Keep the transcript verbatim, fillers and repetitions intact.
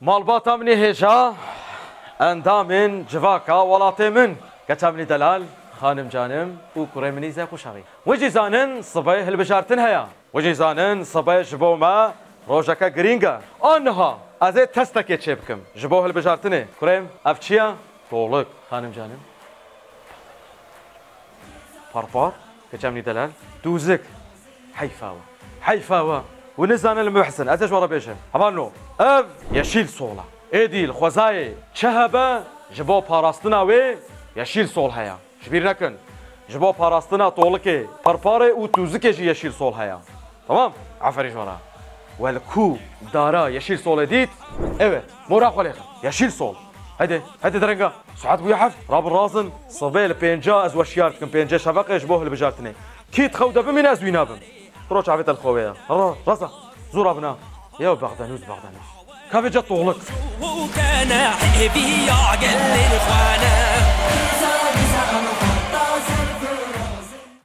Malbata min ê hêja, endamên civaka welatê min, keça min ê delal, xanim canim û kurê min î zey Quşaxî. Win jî zanin sibê hilbijartin heye. Win jî zanin sibê ji bo me rojeke girîng e. A niha ez ê testekê çêbikim ji bo hilbijartinê. Kurêm, ev çi ye? Tolik. Xanim canim. Parpar, keça min î delal, tûzik. Heyfa we. Heyfa we. Wî nizane li Muhsin. Ez ê ji we re bêjim. Hevalno. Ev yeşîl sol e. Êdî li xwezayê çi hebe ji bo parastina wê yeşîl sol heye. Ji bîr nekin. Ji bo parastina tolikê, parparê û tûzikê jî yeşîl sol heye. Tamam? Aferî ji we re. We li ku dara yeşîl solê dît? Evet. Mora xwe lê xist. Yeşîl sol. Hede, hede derenge. Saet bûye heft. Rabin razin. Sibê li pênca ez we şiyar dikim. Pêncê şeveqê ji bo hilbijartinê. Kî di xew de bimîne ez wî nabim. Biro çavê te li xewê ye. Ra, rasa. Zû rabina. Yew bexdenûz, bexdenûz. Ka vêca tolik. Kana hêviya gelên xwana.